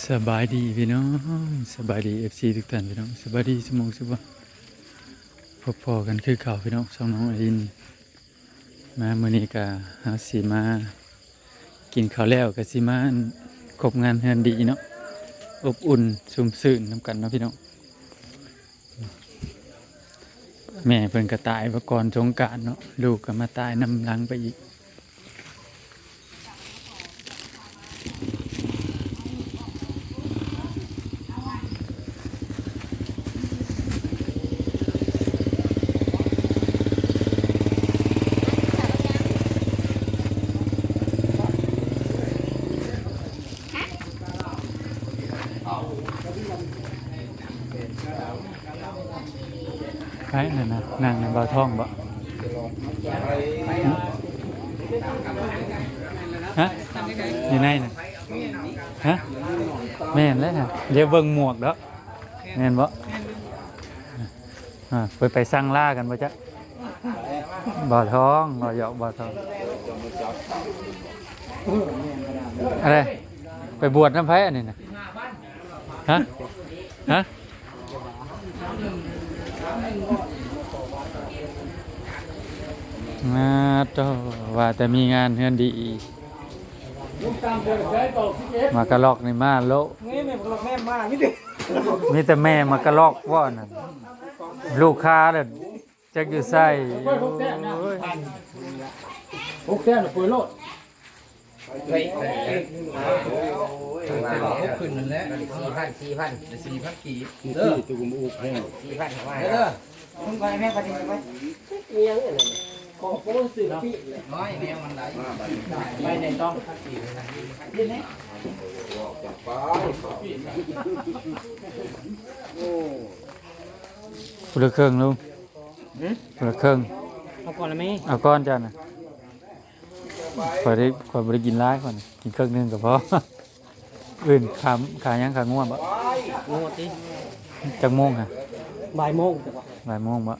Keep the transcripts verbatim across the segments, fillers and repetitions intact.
สบายดีพี่น้อง สบายดี เอฟซี ทุกท่านพี่น้อง สบายดีสมองสุบะ พบพอกันคือเก่าพี่น้อง ช่องน้องไอริน มามื้อนี้ก็เฮาสิมากินข้าวแล้วก็สิมาครบงานเฮือนดีเนาะ อบอุ่นชุ่มชื่นนำกันเนาะพี่น้อง แม่เพิ่นก็ตายไปก่อนสงกรานต์เนาะ ลูกก็มาตายนำหลังไปอีก ไผนั่นน่ะ นั่งในบ่าวทองบ่ ฮะ อยู่ในน่ะ ฮะ แม่นแล้วฮะ เดี๋ยวเบิ่งหมวกเด้อ แม่นบ่ อ่า ไป ไปสั่งลากันบ่จ๊ะ บ่าวทอง บ่าวหยอก บ่าวทอง อะไร ไปบวชนำไผอันนี้น่ะ ฮะ ฮะ มาโต ว่าแต่มีงานเฮือนดี มากะลอกนี่มาโล นี่แม่บอกแม่มา นี่ดิ มีแต่แม่มากะลอกว่านั่น ลูกค้าเลย จักอยู่ไส โอ้ย หกแสนน่ะเปิดโลด เฮ้ย เฮ้ย เฮ้ย เฮ้ย เฮ้ย เฮ้ย ขึ้นนั่นแหละ สี่พัน สี่พัน สี่พัน กีบ เด้อ สี่พัน เข้ามา เด้อ มึงไปแม่ปฏิบัติไว้ มีหยังอันนั้น ขอโป้นซื้อปีเลย น้อยแนวมันไหล ไปในต้อง ผู้ละเครื่องลุง หือ ผู้ละเครื่อง เอาก่อนละแม่ เอาก่อนจ้ะน่ะ ข้อยได้ ข้อยบ่ได้กินหลาย ข้อยกินเครื่องหนึ่งก็พอ อื่นขาม ขายหยัง ขายงัวบ่ งัวติ จักโมงฮะ บ่ายโมงจ้ะ บ่ายโมงบ่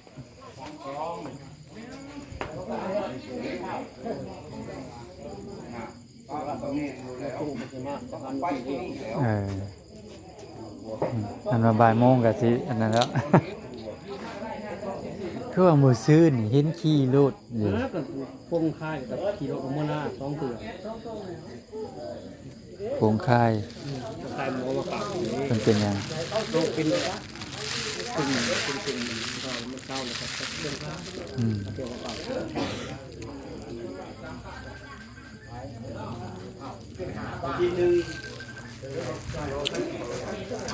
เออ อันว่าบ่ายโมงก็สิอันนั้นแล้ว คือว่ามื้อซืนนี่เห็นขี่รถอยู่ แล้วก็พงค่ายกับขี่รถกับมื้อหน้าสองเทื่อ พงค่าย อืม ค่ายหมอมาฝากอยู่นี่ มันเป็นหยัง โรคเป็น เป็น เป็น เป็น มันเศร้าเลยครับ พงค่าย อืม เกี่ยวกับ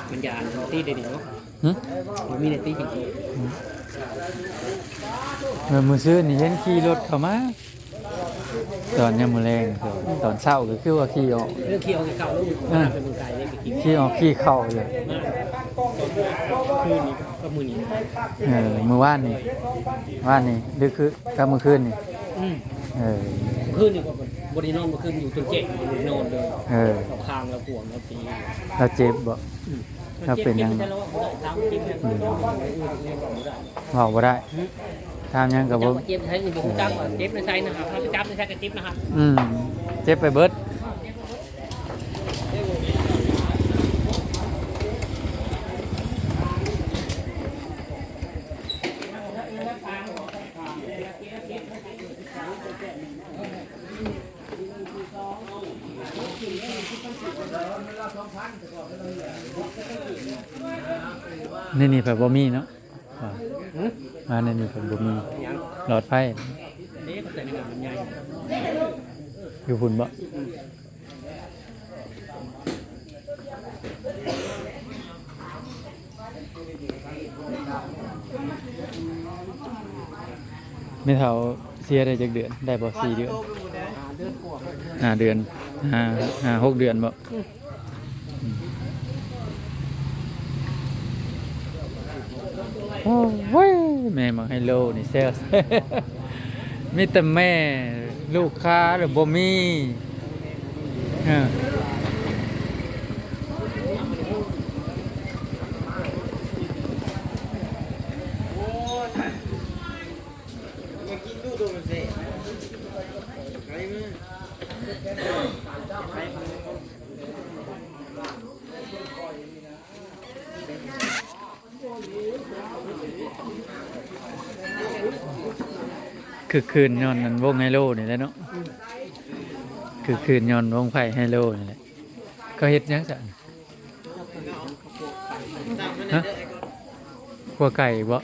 มันอย่าอันตีได้ดีเนาะ หึ มันมีในตีจริงๆ เออ มื้อซืนนี่เห็นขี่รถเข้ามา ตอนยามมื้อแลง ตอนเช้าก็คือว่าขี่ออก เรื่องขี่ออกจากเก่าลูก อ่า เป็นเมืองไกลเลยไปกิน ขี่ออกขี่เข้าอยู่ คืนนี้ก็มื้อนี้ เออ มื้อวานนี่ วานนี่ หรือคือ กับมื้อคืนนี่ อืม เออ คืนนี่ก็บ่ได้นอน เมื่อคืนอยู่จนแจ้ง บ่ได้นอนเลย เออ เอาคางแล้วกวงแล้วตี แล้วเจ็บบ่ อืม แล้วเป็นหยัง เจ็บ เจ็บ แต่เราว่าบ่ได้ ถามเจ็บ อืม เว้าบ่ได้ อืม ถามหยังก็บ่ เจ็บ เจ็บใส่นี่บ่รู้จักว่าเจ็บในไส้นะครับ ถ้าไปจับในไส้ก็เจ็บนะครับ อืม เจ็บไปเบิด นี่นี่แบบบ่มีเนาะ อ่า หือ อ่า นี่นี่แบบบ่มี หยัง หลอดไฟ เด้ ก็ใส่ในหนังมันใหญ่ อยู่พุ่นบ่ อืม แม่เฒ่าเสียได้จักเดือน ได้บ่ สี่เดือน ห้าเดือน ห้า ห้า หกเดือนบ่ อืม โอ้ย แม่มักไฮโลนี่แซ่บ มีแต่แม่ ลูกค้าหรือบ่มี เออ มากินดูตัวมันเซ่ ไกลมั้ย ไกลมั้ย คึกคืนย้อนนั่นวงไฮโลนี่แหละเนาะ คึกคืนย้อนวงไพ่ไฮโลนี่แหละ เขาเฮ็ดหยังซะ ฮะ ขั่วไก่บ่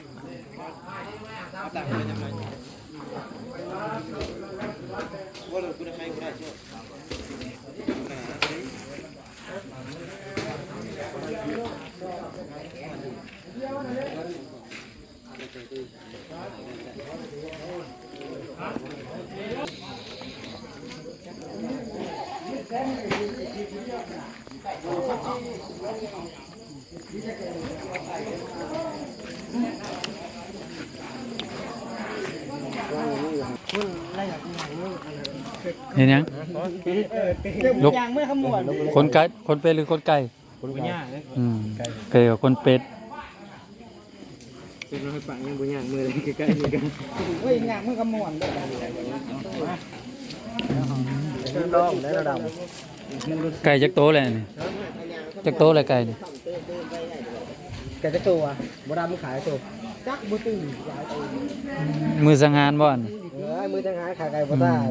อืม เห็นยัง ลูก ย่างเมือขมวด คนไก่ คนเป็นหรือคนไก่ คนไก่ อืม ไก่กับคนเป็ด เป็นน้อยปะยังบ่ย่างมือเลยใกล้ๆนี่กัน เฮ้ย ย่างเมือขมวดเด้อ ลองได้ระดับ ไก่จักโตเลยนี่ จักโตเลยไก่นี่ ไก่จักตัว บ่ดำขายตัว จักบ่ตื่น มือสังหารบ่อน เอ้ย มือสังหารขายไก่บ่ตาย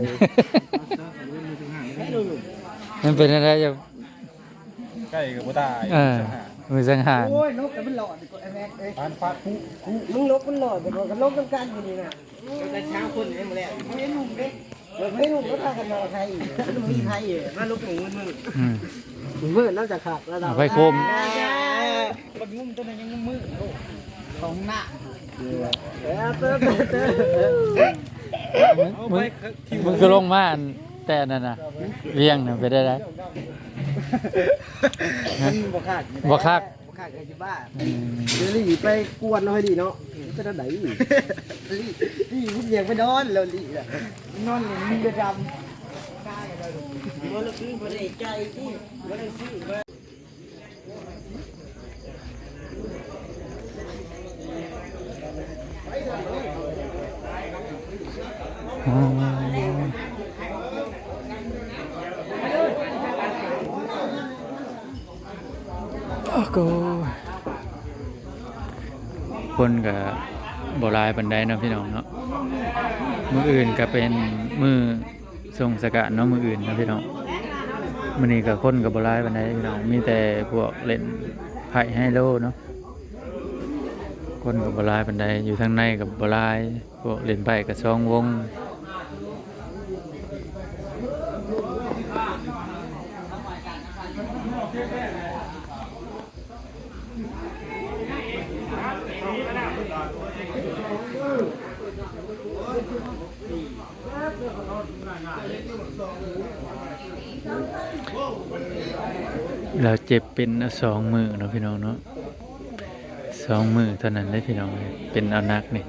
อืม มันเป็นอะไรจะ ไก่ก็บ่ตาย เออ มือสังหาร โอ้ย นกแต่มันหลอดกว่าไอ้แม็กเอ้ย ปานฟ้าคุคุ มึงนกมันหลอดแต่ก็นกน้ำกันอยู่นี่นะ แต่เช้าคนเลี้ยงมาแล้ว ไม่หนุ่มเด้ เออ ไม่หนุ่มก็พากันมาไทย มีไทยอยู่ มาลุกหนูมึง อืม เมื่อน่าจะขาดระดับ เอาไปโคม บักงุ่มตัวนั้นยังงุ่มมือ ของหน้า เออ เติมเติมเติม มึง มึง มึงคือลงมาอันแต่นั่นน่ะ เวียงน่ะไปได้ได มันบ่ขาด บ่คัก บ่คักก็สิบ้า อืม เดี๋ยวนี้ไปกวนเอาให้ดีเนาะ เป็นจั่งใด๋ นี่ นี่ นี่ยังไปนอนแล้วนี่น่ะ นอนเลยมีกระดำ บ่ได้ใจที่บ่ได้ซื้อมา อ๋อ โอ้โห คนก็บ่หลายปานใดเนาะพี่น้องเนาะ มื้ออื่นก็เป็นมื้อ ส่งสกานเนาะ มื้ออื่นนะพี่น้อง มื้อนี้ก็คนก็บ่หลายปานใดพี่น้อง มีแต่พวกเล่นไพ่ไฮโลเนาะ คนก็บ่หลายปานใด อยู่ทางในก็บ่หลาย พวกเล่นไพ่ก็สองวง ลาวเจ็บเป็นสองมื้อเนาะพี่น้องเนาะ สองมื้อเท่านั้นเด้พี่น้อง เป็นเอาหนักนี่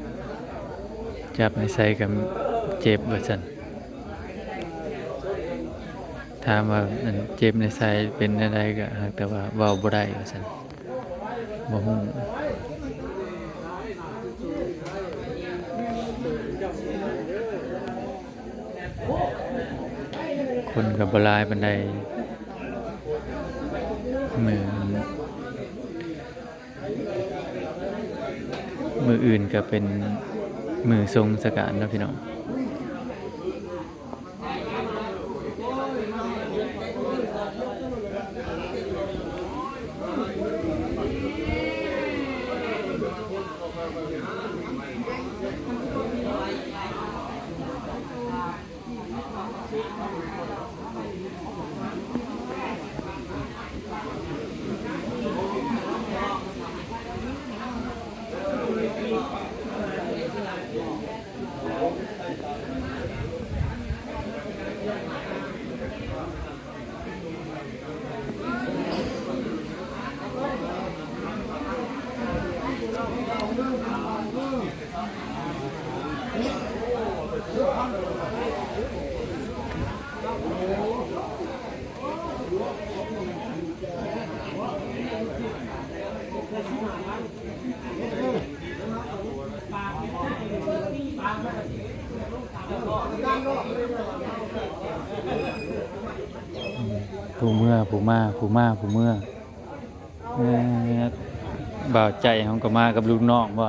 จับในไสก็เจ็บว่าซั่น ถามว่าอันเจ็บในไสเป็นแนวใดก็หากแต่ว่าเว้าบ่ได้ว่าซั่น บ่ฮู้ คนก็บ่หลายปานใด มื้อ มื้ออื่นก็เป็นมื้อส่งสกานเนาะพี่น้อง ผู้เมือ ผู้มา ผู้มา ผู้เมือ เอ่อ บ่าวใจเฮาก็มากับลูกน้องบ่